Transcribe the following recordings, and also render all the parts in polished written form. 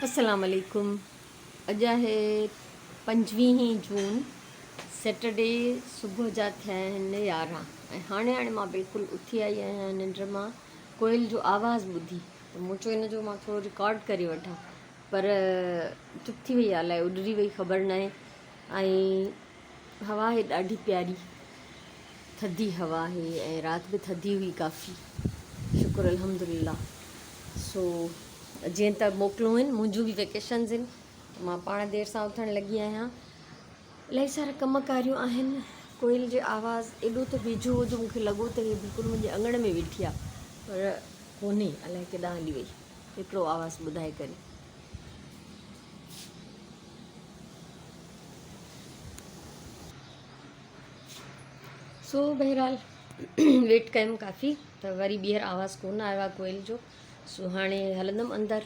السلام عليڪم اڄ آهي پنجويهين جون سيٽرڊي صبح جا ٿيا آهن 11 ۽ هاڻي هاڻي مان بلڪل اٿي آئي آهيان ننڊ مان ڪوئل جو آواز ٻڌي ته مون چيو ان جو مان ٿورو رڪارڊ ڪري وٺان پر چپ ٿي وئي آهي الائي اڏري وئي خبر ناهي ۽ هوا آهي ڏاڍي پياري ٿڌي هوا آهي ۽ رات به ٿڌي هئي ڪافي شڪر الحمد لله سو جيئن ته موڪلون آهن منهنجون به ويڪيشنز آهن مان پاڻ دير سان اٿڻ لڳي آهيان الاهي سارا ڪم ڪاريون آهن ڪوئل جو آواز ايڏو ته ويجهو هو جو مونکي لڳو ته هي بلڪل منهنجي اڱڻ ۾ ويٺي آهي پر ڪونهي الائي ڪيڏانهن هلي وئي هڪڙو آواز ٻڌائي ڪري سو بهرحال ويٽ ڪيم ڪافي ته وري ٻيهر آواز ڪونه آيو آهي ڪوئل جو سو هاڻي هلندم اندر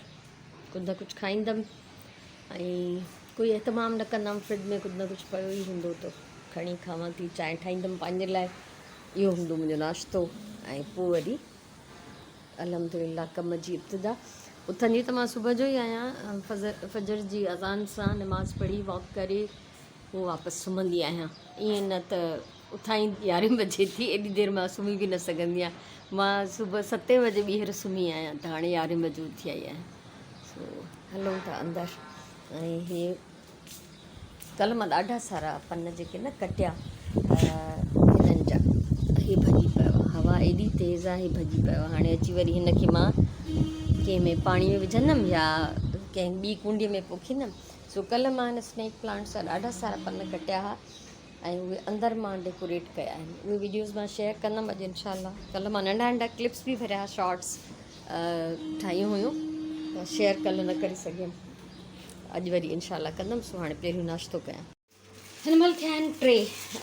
ڪجهه نه ڪجهه کائيندم ۽ ڪوئي اهتمام نه ڪندم فرج ۾ ڪجهه نه ڪجهه پيو ئي هوندو ته کڻي کاوان ٿي چانهه ٺاهيندم پنهنجي لاء اهو هوندو منهنجو ناشتو ۽ پوء وري الحمد لله ڪم جي ابتدا. اٿندي ته مان صبح جو ئي آهيان فجر جي اذان سان نماز پڙهي واڪ ڪري پوء واپس سمهندي آهيان ائين نه ته اٿان ئي يارهين بجي ٿي ايڏي دير مان سمهي به نه سگهندي آهيان مان صبح ستين بجي ٻيهر سمهي آهيان ته هاڻي يارهين بجي اٿي آئي آهيان سو هلون ٿا اندر ۽ هي ڪلهه مان ڏاڍا سارا پن جيڪي نه ڪٽيا هنن جا هي ڀڄي پيو آهي هوا ايڏي تيز آهي هي ڀڄي پيو آهي هاڻي اچي وري هن کي مان ڪنهن ۾ پاڻي ۾ وجهندم يا ڪنهن ٻي ڪونڊي ۾ پوکيندم سو ڪلهه مان هن اسنيڪ پلانٽس جا ڏاڍا سارا پن ڪٽيا هئا ۽ اهي اندر مان ڊيڪوريٽ ڪيا آهن اهي ويڊيوز مان شيئر ڪندم اڄ انشاء الله ڪلهه مان ننڍا ننڍا ڪلپس به ڀريا شارٽس ٺاهيون هيون شيئر ڪلهه نه ڪري سگهيم اڄ وري انشاء الله ڪندم سو هاڻي پهريون ناشتو ڪيان. هن مهل ٿيا آهن 3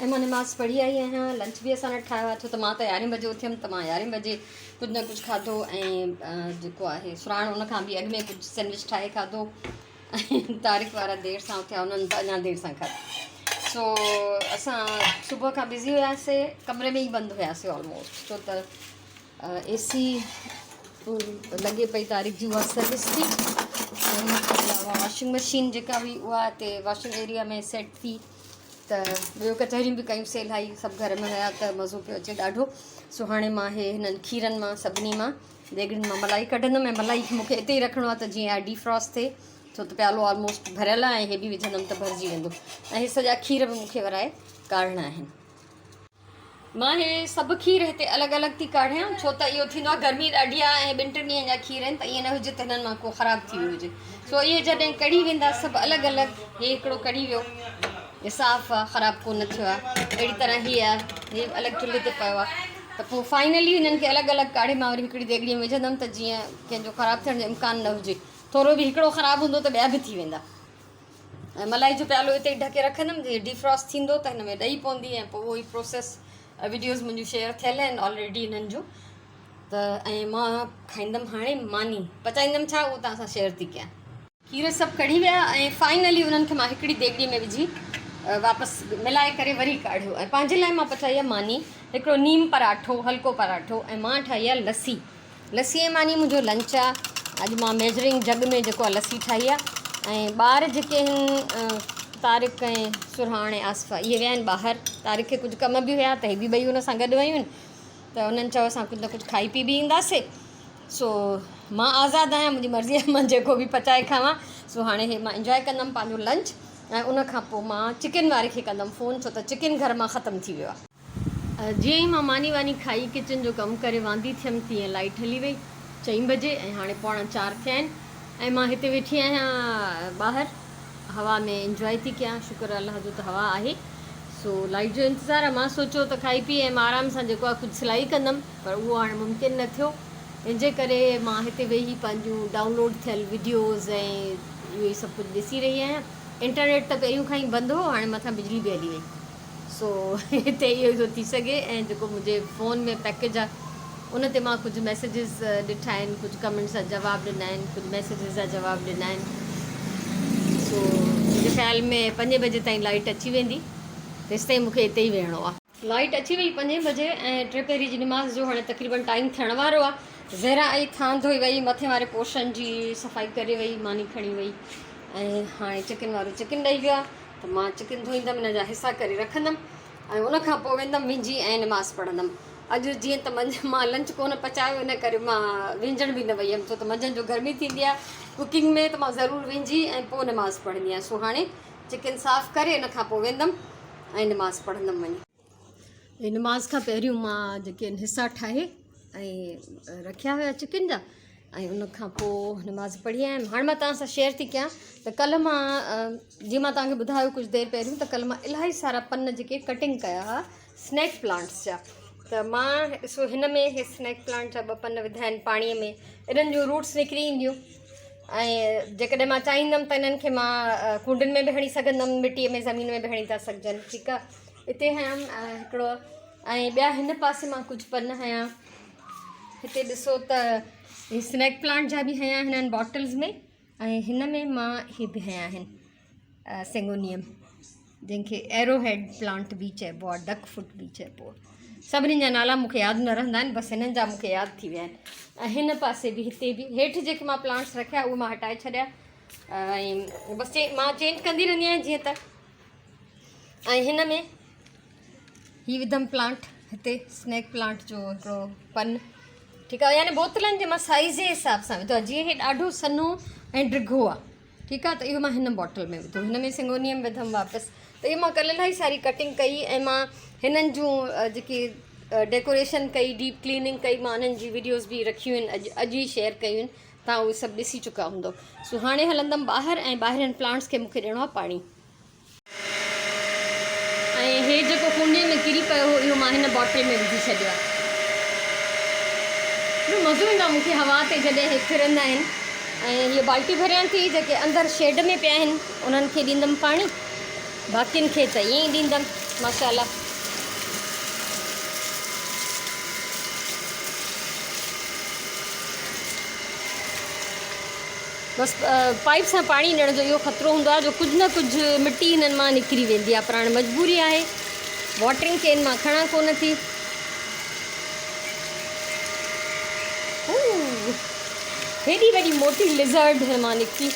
۽ مان نماز پڙهي آئي آهيان لنچ به اسان نه ٺاهيو آهي ڇو ته مان ته يارهين بجي اٿيم ته مان يارهين بجي ڪجهه نه ڪجهه کاڌو ۽ جيڪو آهي سراڻ ان کان به اڳ ۾ ڪجهه سينڊوچ ٺاهي کاڌو ۽ طارق وارا دير سان اٿيا انهن ته اڃا دير سان کاڌو سو اسان صبح کان بزي هياسي ڪمري ۾ ئي بند هياسي آلموسٽ ڇو ته اي سي لڳي پئي طارق جي اها سروس ٿي ۽ ان کان علاوه واشنگ مشين جيڪا هئي اها هتي واشنگ ايريا ۾ سيٽ ٿي ته ٻيو ڪچهريون به ڪيون سي الاهي سڀ گهر ۾ هيا ته مزو پيو اچي ڏاڍو سو هاڻي مان هي هنن کيرن مان سڀني مان ديڳڙين مان ملائي ڪڍندم ۽ ملائي کي مونکي اتي ئي رکڻو آهي ته جيئن اها ڊيفراسٽ ٿئي ڇو ته پيالو آلموسٽ ڀريل آهي ۽ هي به وجهندم ته ڀرجي ويندو ۽ هي سڄا کير به مونکي ورائي ڪاڙهڻا آهن. مان هي سڀ کير هتي الڳ الڳ ٿي ڪاڙهيان ڇو ته اهو ٿيندو آهي گرمي ڏاڍي آهي ۽ ٻن ٽن ڏينهن جا کير آهن ته ائين نه هجي ته هنن مان ڪو خراب ٿي ويو هجي سو اهي جڏهن ڪڙهي ويندا سڀ الڳ الڳ هي هڪڙو ڪڙهي ويو هي صاف آهي خراب ڪو نه ٿيو آهي اهڙي طرح هي آهي هي الڳ چلهي تي پيو آهي ته پوء فائنلي هنن کي الڳ الڳ ڪاڙهي مان وري هڪڙي ديڳڙي ۾ وجهندم ته جيئن ڪنهن جو خراب ٿيڻ جو امڪان نه هجي ٿورو به هڪڙو خراب هوندو ته ٻيا به ٿي ويندا. ۽ ملائي جو پيالو اتي ئي ڍڪي رکندم جيئن ڊيفراسٽ ٿيندو ته هن ۾ ڏهي پوندي ۽ پوء اهو ئي پروسيس وڊيوز منهنجون شيئر ٿيل آهن آلريڊي انهن جون ته ۽ مان کائيندم هاڻي ماني پچائيندم ڇا اهو توهان سان شيئر ٿي ڪيان. کير سڀ ڪڙهي ويا ۽ فائنلي انهن کي مان هڪڙي ديڳڙي ۾ وجهي واپس ملائي ڪري وري ڪاڙهيو ۽ پنهنجي لاء مان پچائي آهي ماني هڪڙو نيم پراٺو هلڪو پراٺو ۽ مان ٺاهي آهي لسي لسي ۽ ماني منهنجو لنچ آ. اڄ مان ميجرنگ جڳ ۾ جيڪو آ لسي ٺاهي آ ۽ ٻار جيڪي آهن طارق ۽ سرهاڻ ۽ آصفه اهي ويا آهن ٻاهر طارق کي ڪجهه ڪم به هيا ته هي به ٻئي ان سان گڏ ويون آهن ته انهن چيو اسان ڪجهه نه ڪجهه کائي پي به اينداسي سو مان آزاد آهيان منهنجي مرضي آهي مان جيڪو به پچائي کاوان سو هاڻي هي مان انجواء ڪندم پنهنجو لنچ ۽ ان کان پوء مان چڪن واري کي ڪندم فون ڇو ته چڪن گهر مان ختم ٿي ويو آ. جيئن ئي مان ماني واني کائي ڪچن جو ڪم ڪري واندي ٿيم تيئن لائيٽ هلي وئي. چئين بجي ۽ هاڻي پوڻا چار ٿيا آهن ۽ مان هتي ويٺي آهيان ٻاهر هوا ۾ انجواء ٿي ڪيان شڪر الله جو ته هوا آهي سو لائيٽ جو انتظار آهي مان سوچيو ته کائي پي ۽ مان آرام سان جيڪو آهي ڪجهه سلائي ڪندم پر اهو هاڻي ممڪن نه ٿيو ان جي ڪري مان هتي ويهي پنهنجون ڊائونلوڊ ٿيل وڊيوز ۽ اهو ئي سڀ ڪجهه ڏسي رهي آهيان انٽرنيٽ ته پهريون کان ئي بند هو هاڻي مٿان بجلي به هلي وئي. سو هتي اهو ئي ٿو ٿي سگهي ۽ جيڪو منهنجي فون ۾ پيڪيج آهي ان تي مان ڪجهه ميسيجز ڏٺا آهن ڪجهه ڪمينٽس جا جواب ڏنا آهن ڪجهه ميسيجز جا جواب ڏنا آهن سو منهنجي خيال ۾ پنجين بجي تائين لائٽ اچي ويندي تيستائين مونکي هتي ئي ويهڻو آهي. لائيٽ اچي وئي پنجين بجي ۽ ٽي پهري جي نماز جو هاڻي تقريبن ٽائيم ٿيڻ وارو آ. زهرا آئي ٿان ڌوئي وئي، مٿي واري پورشن جي صفائي ڪري وئي، ماني کڻي وئي ۽ هاڻي چڪن وارو چڪن ڏئي ويو آ ته مان چڪن ڌوئيندم، ان جا حصا ڪري رکندم ۽ ان کان پوء ويندم وهنجي ۽ نماز پڙهندم. اڄ جيئن ته مان لنچ ڪونه پچايو ان ڪري مان وهنجڻ به نه وئي هيم ڇو ته منجهند جو گرمي ٿيندي آ ڪوڪنگ ۾ ته مان ضرور وهنجي ۽ پوء نماز پڙهندي آهيان. سو هاڻي چڪن صاف ڪري ان کان پوء ويندم ۽ نماز پڙهندم وڃي. نماز کان پهريون مان جيڪي آهن حصا ٺاهي ۽ رکيا هيا چڪن جا ۽ ان کان پوء نماز پڙهي آيم هاڻي مان توهان سان شيئر ٿي ڪيان ته ڪلهه مان جيئن مان توهان کي ٻڌايو ڪجهه دير پهريون ته ڪلهه مان الاهي سارا پن جيڪي ڪٽنگ ڪيا هئا سنيڪ پلانٽس جا ته مان ڏسو هن ۾ هي سنيڪ پلانٽ جا ٻه پن وڌا آهن پاڻيء ۾ انهن جون روٽس نڪري اينديون ۽ جيڪڏهن مان چاهيندم ته انهن کي مان ڪونڊن ۾ به هڻي سگهندم مٽيء ۾ زمين ۾ به هڻي ٿا سگهجن ٺيڪ آهي اتي هنيم هڪڙو ۽ ٻيا هن پاسي مان ڪجهه پن هنيا هتي ڏسو ته هي سنيڪ پلانٽ جا به هنيا هنن باٽلز ۾ ۽ هن ۾ مان هي به هنيا آهن سينگونيم جنهن کي ايرو هيڊ پلانٽ به چئبو آهي ڊڪ فٽ به چئبو آهي سڀني جا نالا مونکي ياد نه رهندا آهن بس هنن جا مونکي ياد ٿي ويا آهن ۽ هن پاسي به هتي به هيٺ جيڪي مان پلانٽس رکيا اهي مان هٽائي ڇڏيا ۽ بس مان چينج ڪندي رهندي آهيان جيئن ته ۽ هن ۾ هي وڌم پلانٽ هتي سنيڪ پلانٽ جو هڪڙو پن ٺيڪ آهي يعني بوتلن جي مان سائيز جي حساب سان وڌو آهي جيئن هي ڏاڍو سنهو ۽ ڊگهو آهي ٺيڪ آ ته اهو مان هن باٽل ۾ وڌو هن ۾ سنگونيم وڌم واپس ته اهو مان ڪلهه الاهي ساري ڪٽنگ ڪئي ۽ مان هنن جون جيڪي ڊيڪوريشن ڪئي ڊيپ ڪليننگ ڪئي مان انهن جي ويڊيوز به رکيون آهن اڄ اڄ ئي شيئر ڪيون آهن تان اهي سڀ ڏسي چڪا هوندو سو هاڻي هلندم ٻاهر ۽ ٻاهرين پلانٽس کي مونکي ڏيڻو آ پاڻي ۽ هي جيڪو ڪونڊي ۾ ڪري پيو هو اهو مان هن باٽل ۾ وجهي ڇڏيو آهي. مزو ايندو آهي مون کي هوا تي جڏهن هي ڦرندا آهن ۽ هيء بالٽي ڀريان ٿي جيڪي اندر شيڊ ۾ پيا آهن انهن کي ڏيندم پاڻي باقين کي ته ائين ئي ڏيندم ماشاء الله. بس پائيپ سان پاڻي ڏيڻ جو اهو خطرو هوندو آهي جو ڪجهه نه ڪجهه مٽي هنن مان نڪري ويندي آهي پر هاڻي مجبوري آهي واٽرنگ ڪين مان کڻان ڪونه ٿي. هيڏي وڏي موٽي لزرڊ هن مان نڪتي.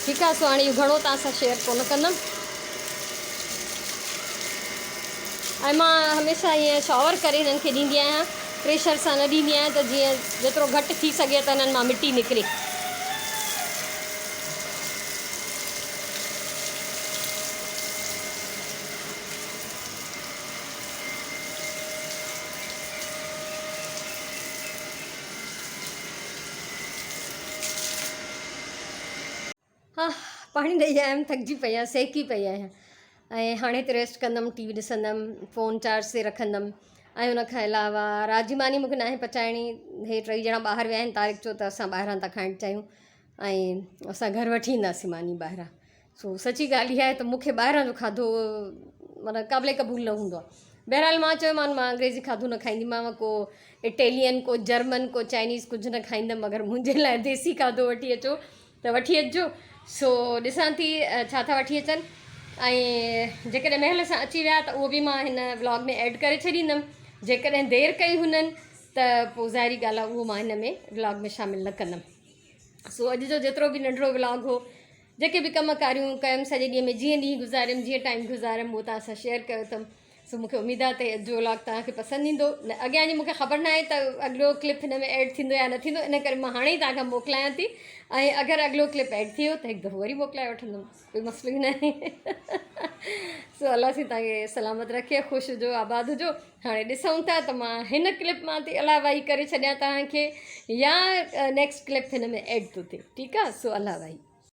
ٺيڪ آهي سو هاڻي اهو گهڻو توهان سان شيئر ڪونه ڪندم. ۽ مان هميشه ائين شاور ڪري هنن کي ڏيندي آهيان پريشر سان نه ڏيندي آهيان ته جيئن جيترو گهٽ ٿي سگهي ته هنن مان مٽي نڪري. ها پاڻي ڏئي آيم ٿڪجي پئي آهيان سهڪي پئي آهيان ۽ هاڻي هتي ريسٽ ڪندم ٽي وي ڏسندم فون چارج تي رکندم ۽ ان کان علاوه رات جي ماني مونکي ناهي پچائڻي هي ٽئي ڄڻا ٻاهر ويا آهن طارق چيو ته اسان ٻاهران ٿا کائڻ چاهيون ۽ اسان گهر وٺي اينداسين ماني ٻاهران سو سچي ڳالهه اها آهي ته مون کي ٻاهران جو کاڌو معنيٰ قابل قبول نه هوندو آهي بهرحال مان چيومان مان انگريزي کاڌو نه کائينديمانو ڪو اٽيلين ڪو جرمن ڪو چائنيز ڪجهه نه کائيندم مگر منهنجي لاء ديسي کاڌو وٺي اچو ته وٺي اچجو سو ڏسان ٿي ڇا ٿا وٺي اچن ۽ جيڪڏهن مهل سان اچي ويا ته اهو به مان هن ولاگ ۾ ايڊ ڪري ڇڏيندم جيڪڏهن دير ڪئي هنن ته پوء ظاهري ڳالهه آهي اهو مان هن ۾ ولاگ ۾ شامل نه ڪندم سو اڄ جو جيترو به ننڍڙو ولاگ هو جيڪي به ڪم ڪاريون ڪيم سڄي ڏينهن ۾ جيئن ڏينهن گذاريم جيئن ٽائيم گذاريم اهو توهان سان شيئر ڪيو اٿم سو مونکي اميد آهي ته اڄ جو ولاگ توهان کي پسند ايندو نه اڳيان جي مونکي خبر نه آهي ته اڳلو ڪلپ هن ۾ ايڊ ٿيندو يا نه ٿيندو ان ڪري مان هاڻي ئي توهان کان موڪلايان ٿي ۽ اگر اڳلو ڪلپ ايڊ ٿي ويو ته هڪ دفعو وري موڪلائي وٺندم ڪوئي مسئلو ئي ناهي سو الله سائين توهان کي سلامت رکي خوش هجو آباد هجو هاڻي ڏسون ٿا ته مان هن ڪلپ مان ٿي الله واهي ڪري ڇڏيان توهان کي يا نيڪسٽ ڪلپ هن ۾ ايڊ ٿو ٿئي ٺيڪ آ سو الله واهي.